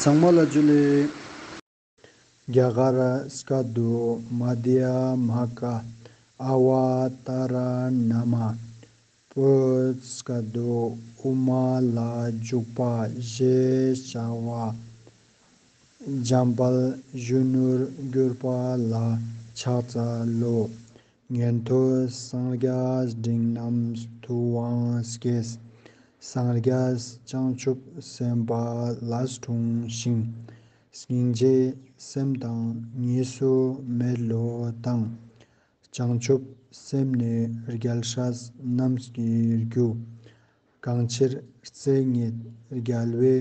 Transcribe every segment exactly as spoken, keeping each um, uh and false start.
ཚང་མ་ལ་ཇུ་ལེ། རྒྱ་གར་སྐད་དུ་མ་དྷྱ་མ་ཀ་ཨ་ཝ་ཏཱ་ར་ན་མ། བོད་སྐད་དུ་དབུ་མ་ལ་འཇུག་པ་ཞེས་བྱ་བ། འཇམ་དཔལ་གཞོན་ནུར་གྱུར་པ་ལ་ཕྱག་འཚལ་ལོ། ཉན་ཐོས་སངས་རྒྱས་འབྲིང་རྣམས་ཐུབ་དབང་སྐྱེས། སངས་རྒྱས་བྱང་ཆུབ་སེམས་དཔའ་ལས་འཁྲུངས་ཤིང་། སྙིང་རྗེ་སེམས་དང་གཉིས་སུ་མེད་བློ་དང་། བྱང་ཆུབ་སེམས་ནི་རྒྱལ་སྲས་རྣམས་ཀྱི་རྒྱུ། གང་ཕྱིར་རྩེ་གཉིས་རྒྱལ་བའི་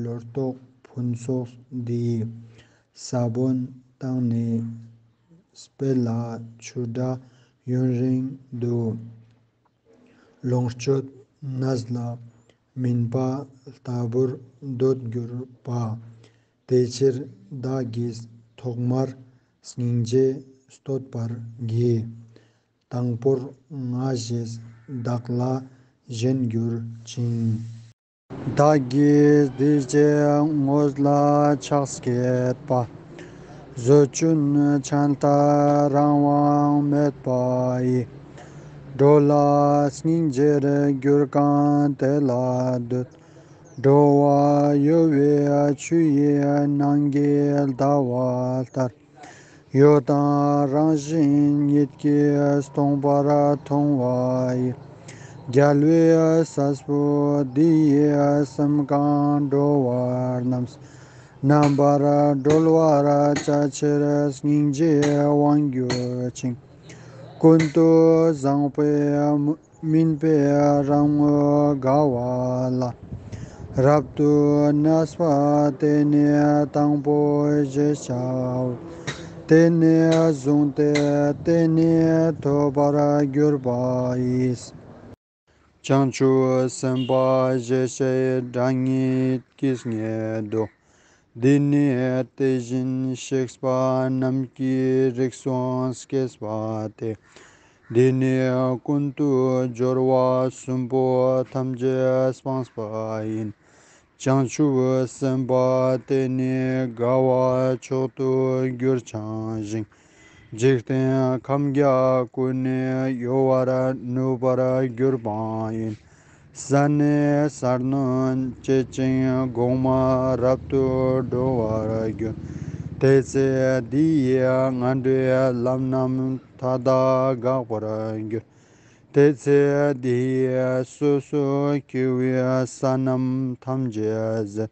ལོ་ཏོག་ཕུན་ཚོགས་འདི། ས་བོན་དང་ནི་སྤེལ་ལ་ཆུ་འདྲ་ཡུན་རིང་དུ། ལོངས་སྤྱོད་གནས་ལ་སྨིན་པ་ལྟ་བུར་འདོད་གྱུར་པ། དེ་ཕྱིར་བདག་གིས་ཐོག་མར་སྙིང་རྗེ་བསྟོད་པར་བགྱི། དང་པོར་ང་ཞེས་བདག་ལ་བཞེན་གྱུར་ཅིང་། བདག་གིས་འདི་སྐྱེ་དངོས་ལ་ཕྱག་བསྐྱེད་པ། བཟོ་ཆུན་ཆན་ལྟར་རང་དབང་མེད་པ་ཡི། འགྲོ་ལ་སྙིང་རྗེར་གྱུར་གང་དེ་ལ་འདུད། འགྲོ་བ་གཡོ་བའི་ཆུ་ཡི་ནང་གི་ཟླ་བ་ལྟར། གཡོ་དང་རང་བཞིན་ཉིད་ཀྱིས་སྟོང་པར་མཐོང་བ་ཡི། རྒྱལ་བའི་སྲས་པོ་འདི་ཡི་སེམས་གང་འགྲོ་བ་རྣམས། རྣམ་པར་གྲོལ་བར་བྱ་ཕྱིར་སྙིང་རྗེ་དབང་གྱུར་ཅིང་། ཀུན་ཏུ་བཟང་པོའི་སྨིན་པའི་རང་ངོ་དགའ་བ་ལ། རབ་ཏུ་གནས་པ་དེ་ནི་དང་པོ་ཞེས་བྱའོ། དེ་ནས་བཟུང་སྟེ་དེ་ནི་ཐོབ་པར་གྱུར་པ་ཡིས། བྱང་ཆུབ་སེམས་དཔའ་ཞེས་བྱའི་སྒྲ་ཉིད་ཀྱིས་བསྙད་དོ། འདི་ནི་དེ་བཞིན་གཤེགས་པ་རྣམས་ཀྱི་རིགས་སུའང་སྐྱེས་པ་སྟེ། འདི་ནི་ཀུན་ཏུ་སྦྱོར་བ་གསུམ་པོ་ཐམས་ཅད་སྤངས་པ་ཡིན། བྱང་ཆུབ་སེམས་དཔའ་དེ་ནི་དགའ་བ་མཆོག་ཏུ་གྱུར་འཆང་ཞིང་། འཇིག་རྟེན་ཁམས་བརྒྱ་ཀུན་ནས་གཡོ་བར་ནུས་པར་གྱུར་པ་ཡིན། ས་ནས་ས་གནོན་བྱེད་ཅིང་གོང་མ་རབ་ཏུ་འགྲོ་བར་འགྱུར། དེ་ཚེ་འདི་ཡི་ངན་འགྲོའི་ལམ་རྣམས་མཐའ་དག་འགག་པར་འགྱུར། དེ་ཚེ་འདི་ཡི་སོ་སོ་སྐྱེ་བོའི་ས་རྣམས་ཐམས་ཅད་ཟད།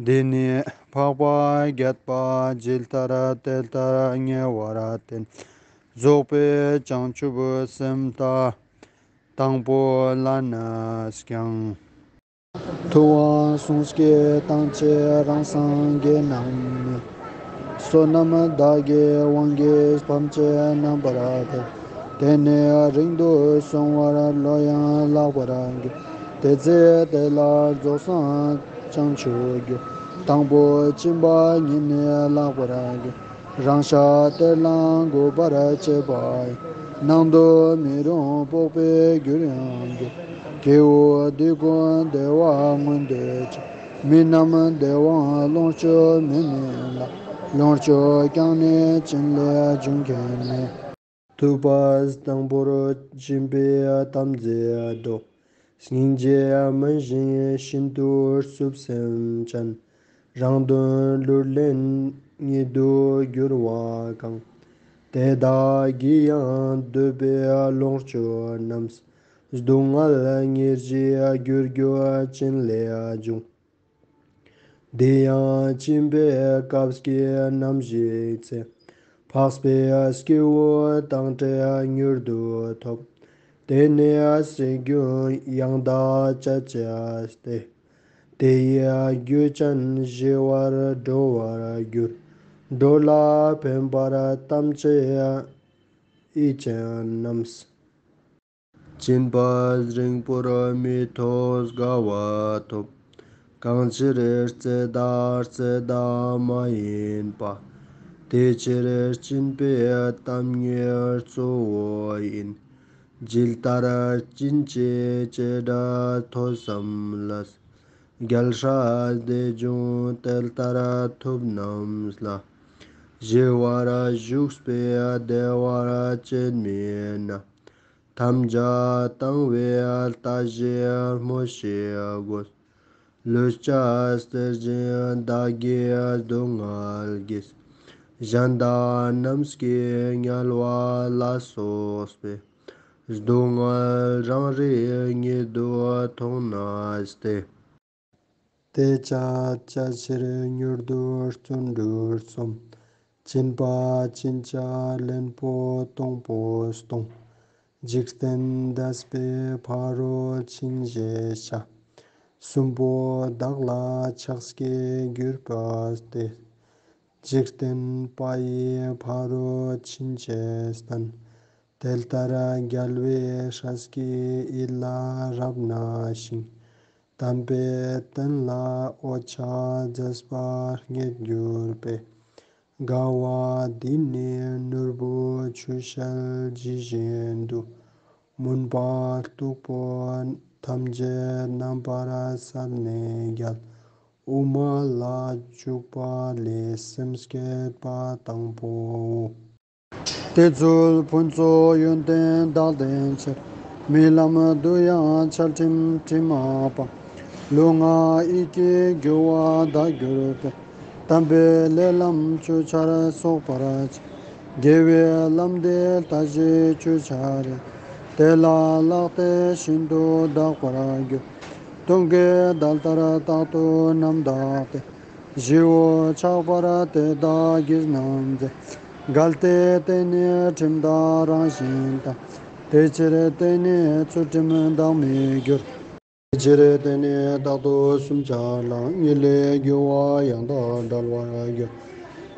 འདི་ནི་འཕགས་པ་བརྒྱད་པ་ཇི་ལྟར་དེ་ལྟར་ཉེ་བར་བསྟན། རྫོགས་པའི་བྱང་ཆུབ་སེམས་དང་དང་པོ་ལ་ནི་ཀྱང་། ཐུབ་དབང་གསུང་སྐད་དང་བཅས་རང་སངས་རྒྱས་རྣམས་ནི། བསོད་ནམས་དག་གི་དབང་གིས་ཕམ་བྱས་རྣམ་པར་ཐར། དེ་ནས་རིང་དུ་སོང་བར་བློ་ཡང་བརླག་པར་འགྱུར། དེ་ཚེ་དེ་ལ་རྫོགས་སངས་བྱང་ཆུབ་རྒྱུ། དང་པོ་སྦྱིན་པ་ཉིད་ནི་བརླག་པར་འགྱུར། རང་ཤ་དེ་ལའང་འགུགས་པར་བྱེད་པ་ཡི། ནང་དུ་མི་རུང་སྤོགས་པའི་རྒྱུར་ཡང་འགྱུར། སྐྱེ་བོ་འདི་ཀུན་བདེ་བ་མངོན་འདོད་ཅིང་། མི་རྣམས་བདེ་བའང་ལོངས་སྤྱོད་མི་སྨིན་ལ། ལོངས་སྤྱོད་ཀྱང་ནི་སྦྱིན་ལས་འབྱུང་མཁན་མེད། ཐུབ་པས་དང་པོར་སྦྱིན་པའི་དམ་རྫས་བདོག། སྙིང་རྗེ་སྨིན་ཞིང་ཤིན་ཏུ་རྩུབ་སེམས་ཅན། རང་དོན་ལུས་ལེན་ཉིད་དུ་གྱུར་པ་གང་། དེ་དག་གིས་ཡང་འདོད་པའི་ལོངས་སྤྱོད་རྣམས། སྡུག་བསྔལ་ཉེར་ཞིར་འགྱུར་རྒྱུ་སྦྱིན་ལས་འབྱུང་། དེ་ཡང་སྦྱིན་པའི་སྐབས་ཀྱི་རྣམ་ཤེས་ཚེ། འཕགས་པའི་སྐྱེ་བོ་དང་འཕྲད་མྱུར་དུ་ཐོབ། དེ་ནས་སྲིད་རྒྱུན་ཡང་དག་བཅད་བྱས་ཏེ། དེ་ཡི་རྒྱུ་ཅན་ཞི་བར་འགྲོ་བར་འགྱུར། འགྲོ་ལ་ཕན་པར་དམ་བཅས་ཡིད་ཅན་རྣམས། སྦྱིན་པ་རིང་པོར་མི་ཐོགས་དགའ་བ་ཐོབ། གང་ཕྱིར་རྩེ་དག་རྩེ་དག་མ་ཡིན་པ། དེ་ཕྱིར་སྦྱིན་པའི་གཏམ་ཉིད་གཙོ་བོ་ཡིན། ཇི་ལྟར་སྦྱིན་བྱེད་བྱེ་བྲག་ཐོས་བསམ་ལས། རྒྱལ་སྲས་དེ་བྱུང་དེ་ལྟར་ཐུབ་རྣམས་ལ། ཞི་བར་བཞུགས་པའི་བདེ་བ་སྤྱད་མིན་ན། དམ་བཅའ་དང་བའི་ལྟ་ཞིག་སྨོ་ཤེས་དགོས། ལུས་ལྕགས་གསེར་བཞིན་བདག་གི་སྡུག་བསྔལ་གྱིས། གཞན་དག་རྣམས་ཀྱིས་དམྱལ་བ་ལ་སོགས་པའི། སྡུག་བསྔལ་རང་རིག་ཉིད་དུ་མཐོང་ནས་ཏེ། དེ་ཕྱིར་བྱ་ཕྱིར་མྱུར་དུ་བརྩོན་འགྲུས་རྩོམ། སྦྱིན་པ་ཕྱིན་ཆད་ལེན་པོ་གཏོང་པོ་གཏོང་། འཇིག་རྟེན་འདས་པའི་ཕ་རོལ་ཕྱིན་ཞེས་བྱ། གསུམ་པོ་བདག་ལ་ཕྱག་བགྱིས་གྱུར་པ་སྟེ། འཇིག་རྟེན་པ་ཡི་ཕ་རོལ་ཕྱིན་ཅི་བསྟན། དེ་ལྟར་རྒྱལ་བའི་སྲས་ཀྱི་ཡིད་ལ་རབ་གནས་ཤིང་། དམ་པའི་བསྟན་ལ་འོད་ཆགས་མཛད་པ་རྙེད་གྱུར་པས། དགའ་བ་འདི་ནི་ནོར་བུ་ཆུ་ཤེལ་ཇི་བཞིན་དུ། མུན་པ་སྟུག་པོ་ཐམས་ཅད་རྣམ་པར་བསལ་ནས་རྒྱལ། དབུ་མ་ལ་འཇུག་པ་ལས་སེམས་བསྐྱེད་པ་དང་པོའོ། དེ་ཚུལ་ཕུན་ཚོགས་ཡོན་ཏན་དག་ལྡན་ཕྱིར། རྨི་ལམ་དུ་ཡང་འཆལ་ཁྲིམས་དྲི་མ་སྤངས། ལུས་ངག་ཡིད་ཀྱི་རྒོལ་བ་དག་གྱུར་པས། དམ་པའི་ལས་ལམ་ཆོས་ཆར་གསོག་པར་བྱེད། དགེ་བའི་ལམ་འདི་ལྟ་ཞིག་ཆོས་ཆར་ཡང་། དེ་ལ་ལྷག་སྟེ་ཤིན་ཏུ་དག་པར་འགྱུར། སྟོན་ཀའི་མདའ་ལྟར་རྟག་ཏུ་རྣམ་དག་སྟེ། ཞི་བོ་ཆགས་པར་དེ་དག་གིས་རྣམ་འཚེ། གལ་ཏེ་དེ་ནི་ཁྲིམས་དག་རང་བཞིན་དང་། དེ་ཕྱིར་དེ་ནི་ཚུལ་ཁྲིམས་བདག་མི་འགྱུར། དེ་ཕྱིར་དེ་ནི་རྟག་ཏུ་སུམ་ཆར་ལངས། གཉིད་ལས་རྒྱུ་བ་ཡང་དག་བྲལ་བར་འགྱུར།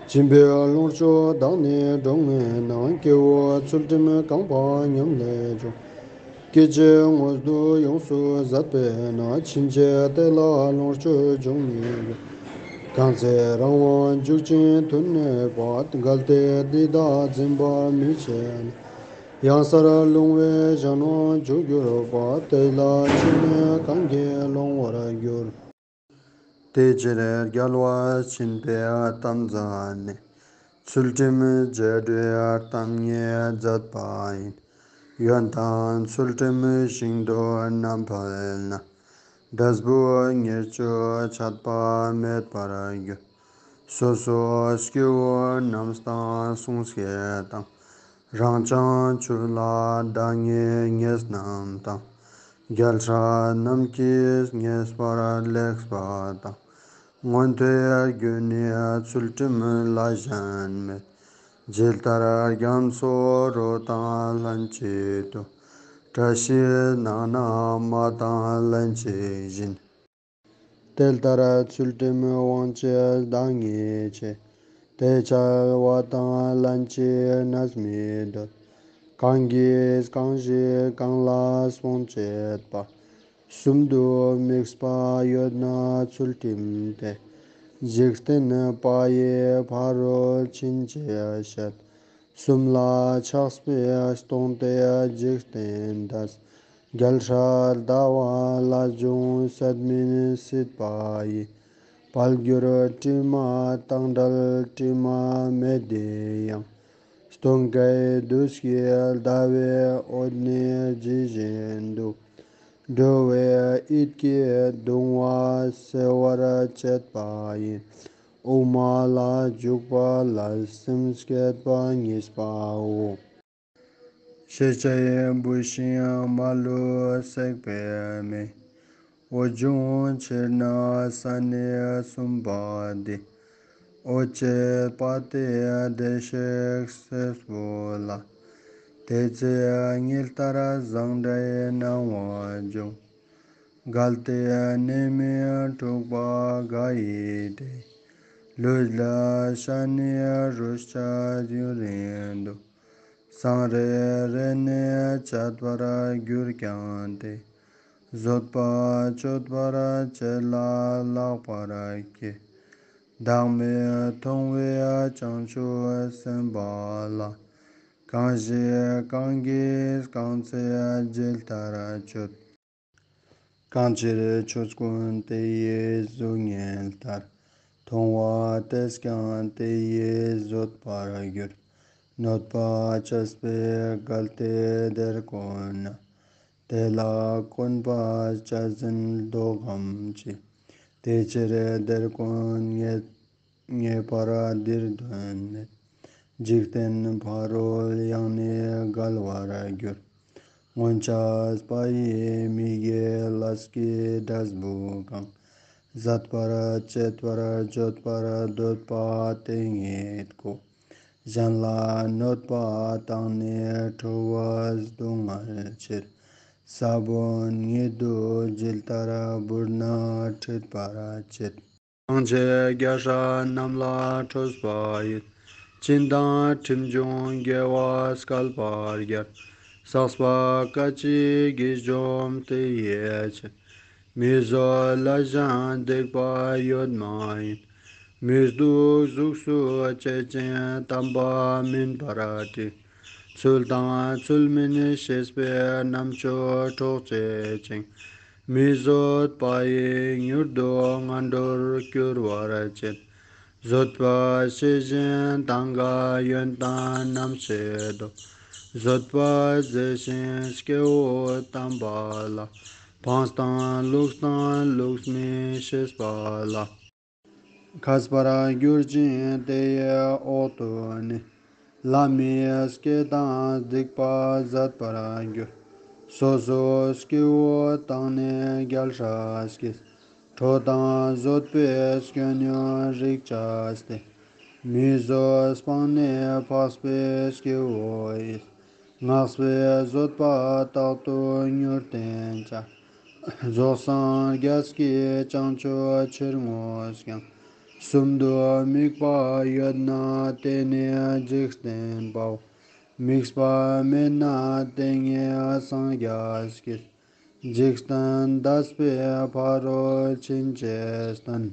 སྦྱིན་པའི་ལོངས་སྤྱོད་བདག་ནི་འགྲོ་ངེས་ན། སྐྱེ་བོ་ཚུལ་ཁྲིམས་རྐང་པ་ཉམས་ལས་བྱུང་། སྐད་ཅིག་དངོས་སུ་ཡོངས་སུ་ཟད་པས་ན། ཕྱིན་ཆད་དེ་ལ་ལོངས་སྤྱོད་འབྱུང་མི་འགྱུར། གང་ཚེ་རང་དབང་འཇུག་ཅིང་དུ་གནས་པ། གལ་ཏེ་འདི་དག་འཛིན་པར་མི་བྱེད་ན། གཡང་སར་ལྷུང་བའི་གཞན་དབང་འཇུག་གྱུར་པ། དེ་ལ་ཕྱིན་ནས་གང་གིས་སློང་བར་འགྱུར། དེ་ཕྱིར་རྒྱལ་བ་ཆེན་པོས་གཏམ་མཛད་ནས། ཚུལ་ཁྲིམས་རྒྱས་སྤྲོས་གཏམ་ངེས་མཛད་པ་ཡིན། ཡོན་ཏན་ཚུལ་ཁྲིམས་ཞིང་དུ་རྣམ་འཕེལ་ན། འབྲས་བུ་ཉེར་གཅིག་ཆད་པ་མེད་པར་འགྱུར། སོ་སོ་སྐྱེ་བོ་རྣམས་དང་གསུང་སྐད་དང་། རང་བྱང་ཆུབ་ལ་བདག་ཉིད་ངེས་རྣམས་དང་། རྒྱལ་སྲས་རྣམས་ཀྱིས་ངེས་པར་ལེགས་པ་དང་། མངོན་མཐོའི་རྒྱུ་ནི་ཚུལ་ཁྲིམས་ལས་གཞན་མེད། ཇི་ལྟར་རྒྱ་མཚོ་རོ་དང་ལྷན་ཅིག་ཏུ། བཀྲ་ཤིས་ནང་ན་མ་དང་ལྷན་ཅིག་བཞིན། དེ་ལྟར་ཚུལ་ཁྲིམས་དབང་བྱེད་བདག་ཉིད་ཆེ། དེ་འཆལ་བ་དང་ལྷན་ཅིག་གནས་མི་འདོད། གང་གིས་གང་ཞིག་གང་ལ་སྤོང་བྱེད་པ། གསུམ་དུ་དམིགས་པ་ཡོད་ན་ཚུལ་ཁྲིམས་ཏེ། འཇིག་རྟེན་པ་ཡི་ཕ་རོལ་ཕྱིན་ཅི་བྱེད། གསུམ་ལ་ཆགས་པས་སྟོང་སྟེ་འཇིག་རྟེན་འདས། རྒྱལ་སྲས་ཟླ་བ་ལ་འབྱུང་སད་མིན་སྲིད་པ་ཡི། དཔལ་གྱུར་དྲི་མ་དང་བྲལ་དྲི་མ་མེད་དེ་ཡང་། སྟོན་ཀའི་དུས་ཀྱི་ཟླ་བའི་འོད་ནི་ཇི་བཞིན་དུ། འགྲོ་བའི་ཡིད་ཀྱི་གདུང་བ་སེལ་བར་བྱེད་པ་ཡི། དབུ་མ་ལ་འཇུག་པ་ལ་སེམས་བསྐྱེད་པ་གཉིས་པའོ། ཤེས་བྱའི་བུད་ཤིང་མ་ལུས་བསྲེགས་པའི་མེ། འོད་འབྱུང་ཕྱིར་ན་ས་ནི་གསུམ་པ་འདི། འོད་བྱེད་པ་དེ་བདེ་གཤེགས་སྲས་པོ་ལ། དེ་ཚེ་ཉི་ལྟར་བཟང་དགྲའི་སྣང་བ་འབྱུང་། གལ་ཏེ་གནས་མི་འཁྲུགས་པ་དགའ་ཡི་དེ། ལུས་ལ་ཤ་ནི་རུས་ཆད་ཡུན་རིང་དུ། སྲང་རེ་རེ་ནས་བཅད་པར་གྱུར་ཀྱང་སྟེ། བཟོད་པ་གཅོད་པར་བྱེད་ལ་ལྷག་པར་བགྱི། བདག་མེད་མཐོང་བའི་བྱང་ཆུབ་སེམས་དཔའ་ལ། གང་ཞིག་གང་གིས་གང་ཚེ་ཇི་ལྟར་སྤྱོད། གང་ཕྱིར་ཆོས་ཀུན་དེ་ཡི་གཟུགས་བརྙན་ལྟར། མཐོང་བ་དེས་ཀྱང་དེ་ཡི་བཟོད་པར་འགྱུར། གནོད་པ་བཅས་པས་གལ་ཏེ་དེར་གོ་ན། དེ་ལ་གོམས་པ་བཅས་ཟིན་ལྡོག་གམ་ཅི། དེ་ཕྱིར་དེར་གོམས་ངེས་ངེས་པར་འདིར་དོན་མེད། འཇིག་རྟེན་ཕ་རོལ་ཡང་ནས་འགལ་བར་འགྱུར། སྔོན་ཆད་པ་ཡི་མི་དགེ་ལས་ཀྱི་འབྲས་བུ་གང་། ཟད་པར་བྱེད་པར་བརྗོད་པར་འདོད་པ་དེ་ཉིད་ཀོ། གཞན་ལ་གནོད་པ་བཏང་ནས་ཁྲོ་བོ་སྡུག་བསྔལ་ཕྱིར། ས་བོན་ཉིད་དུ་ཇི་ལྟར་བུར་ན་ཁྲིད་པར་བྱེད། སངས་རྒྱས་རྒྱལ་སྲས་རྣམས་ལ་ཁྲོས་པ་ཡིས། བྱིན་དང་ཁྲིམས་བྱུང་དགེ་བ་བསྐལ་པར་བརྒྱར། བསགས་པ་སྐད་ཅིག་གིས་འཇོམས་དེ་ཡི་ཕྱིར། མི་བཟོད་ལས་གཞན་སྡིག་པ་ཡོད་མ་ཡིན། མི་སྡུག་གཟུགས་སུ་བྱེད་ཅིང་དམ་པ་མིན་པར་བཀྲི། ཚུལ་དང་ཚུལ་མིན་ཤེས་པས་རྣམ་དཔྱོད་འཕྲོག་བྱེད་ཅིང་། མི་བཟོད་པ་ཡིས་མྱུར་དུ་ངན་འགྲོར་སྐྱུར་བར་བྱེད། བཟོད་པ་ཤེས་བཞིན་དང་ག་ཡོན་ཏན་རྣམ་ཤེས་ལྡོག། བཟོད་པ་ཟད་ཞིང་སྐྱེ་བོ་དམ་པ་ལ། ཕངས་དང་ལུགས་དང་ལུགས་མིན་ཤེས་པ་ལ། མཁས་པར་གྱུར་ཅིང་དེ་ཡི་འོག་ཏུ་གནས། ལྷ་མིའི་སྐད་དང་སྡིག་པ་ཟད་པར་འགྱུར། སོ་སོའི་སྐྱེ་བོ་དང་ནི་རྒྱལ་སྲས་ཀྱིས། ཁྲོ་དང་བཟོད་པའི་སྐྱོན་ཡོན་རིག་བྱས་ཏེ། མི་བཟོད་སྤངས་ནས་འཕགས་པའི་སྐྱེ་བོ་ཡིས། བསྔགས་པའི་བཟོད་པ་རྟག་ཏུ་མྱུར་བསྟན་བྱ། རྫོགས་སངས་རྒྱས་ཀྱིས་བྱང་ཆུབ་ཕྱིར་བསྔོས་ཀྱང་། གསུམ་དུ་དམིགས་པ་ཡོད་ན་དེ་ནི་འཇིག་རྟེན་པའོ། དམིགས་པ་མེད་ན་དེ་ཉིད་སངས་རྒྱས་ཀྱིས། འཇིག་རྟེན་འདས་པའི་ཕ་རོལ་ཕྱིན་ཅི་བསྟན།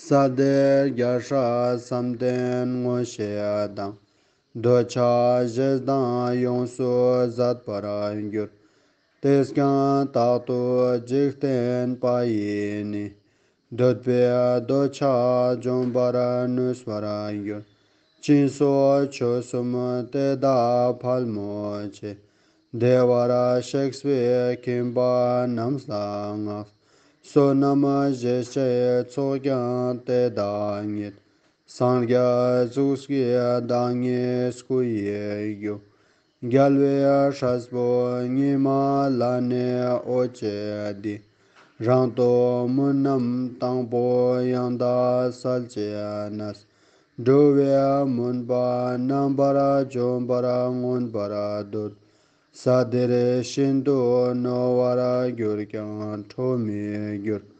ས་དེར་རྒྱལ་སྲས་བསམ་གཏན་མངོན་ཤེས་དང་། འདོད་ཆགས་ཞེ་སྡང་ཡོངས་སུ་ཟད་པར་འགྱུར། དེས་ཀྱང་རྟག་ཏུ་འཇིག་རྟེན་པ་ཡི་ནི། འདོད་པའི་འདོད་ཆགས་འཇོམས་པར་ནུས་པར་འགྱུར། སྦྱིན་སོགས་ཆོས་གསུམ་དེ་དག་ཕལ་མོ་ཆེ། བདེ་བར་གཤེགས་པའི་ཁྱིམ་པ་རྣམས་ལ་བསྔགས། བསོད་ནམས་ཞེས་བྱའི་ཚོགས་ཀྱང་དེ་དག་ཉིད། སངས་རྒྱས་གཟུགས་ཀྱི་བདག་ཉིད་སྐུ་ཡི་རྒྱུ། རྒྱལ་བའི་སྲས་པོ་ཉི་མ་ལ་ནི་འོད་བྱེད་དེ། རང་དུ་མུན་རྣམས་དང་པོ་ཡང་དག་བསལ་བྱས་ནས། འགྲོ་བའི་མུན་པ་རྣམ་པར་འཇོམས་པར་མངོན་པར་འདོད། ས་དེར་ཤིན་ཏུ་རྣོ་བར་གྱུར་ཀྱང་ཁྲོ་མི་འགྱུར།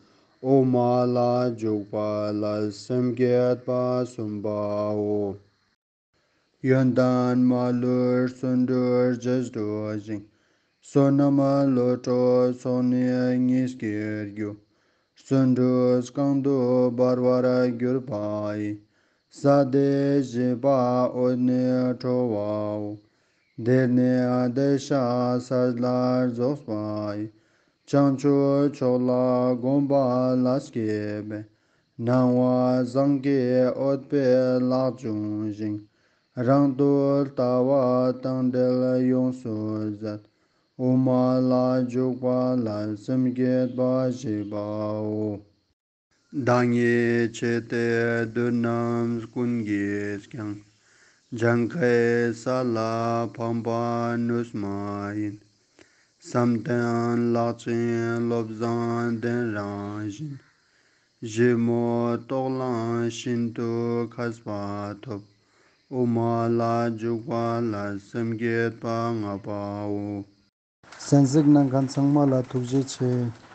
དབུ་མ་ལ་འཇུག་པ་ལ་སེམས་བསྐྱེད་པ་གསུམ་པའོ། ཡོན་ཏན་མ་ལུས་བརྩོན་འགྲུས་རྗེས་འགྲོ་ཞིང་། བསོད་ནམས་བློ་གྲོས་ཚོགས་ནི་གཉིས་ཀྱི་རྒྱུ། བརྩོན་འགྲུས་གང་དུ་འབར་བར་གྱུར་པ་ཡི། ས་དེ་བཞི་པ་འོད་ནི་ཁྲོ་བོའོ། དེར་ནི་བདེ་གཤེགས་ས་ལ་རྫོགས་པ་ཡི། བྱང་ཆུབ་མཆོག་ལ་གོམས་པ་ལ་སྐྱེས་པས། སྣང་བ་བཟང་གི་འོད་དཔེ་ལྷག་བྱུང་ཞིང་། རང་དུ་ལྟ་བ་དང་བྲལ་ཡོངས་སུ་ཟད། དབུ་མ་ལ་འཇུག་པ་ལ་སེམས་བསྐྱེད་པ་བཞི་པའོ། བདག་ཉིད་ཆེ་སྟེ་བདུད་རྣམས་ཀུན་གྱིས་ཀྱང་། གྱངས་ཁའི་ས་ལ་འཕངས་པ་ནུས་མ་ཡིན། བསམ་གཏན་ལག་ཅན་བློ་བཟང་གདན་རིང་བཞིན། ཞིབ་མོ་རྟོགས་ལ་ཤིན་ཏུ་མཁས་པ་ཐོབ། དབུ་མ་ལ་འཇུག་པ་ལ་སེམས་བསྐྱེད་པ་ལྔ་པའོ། གསན་གཟིགས་གནང་མཁན་ཚང་མ་ལ་ཐུགས་རྗེ་ཆེ།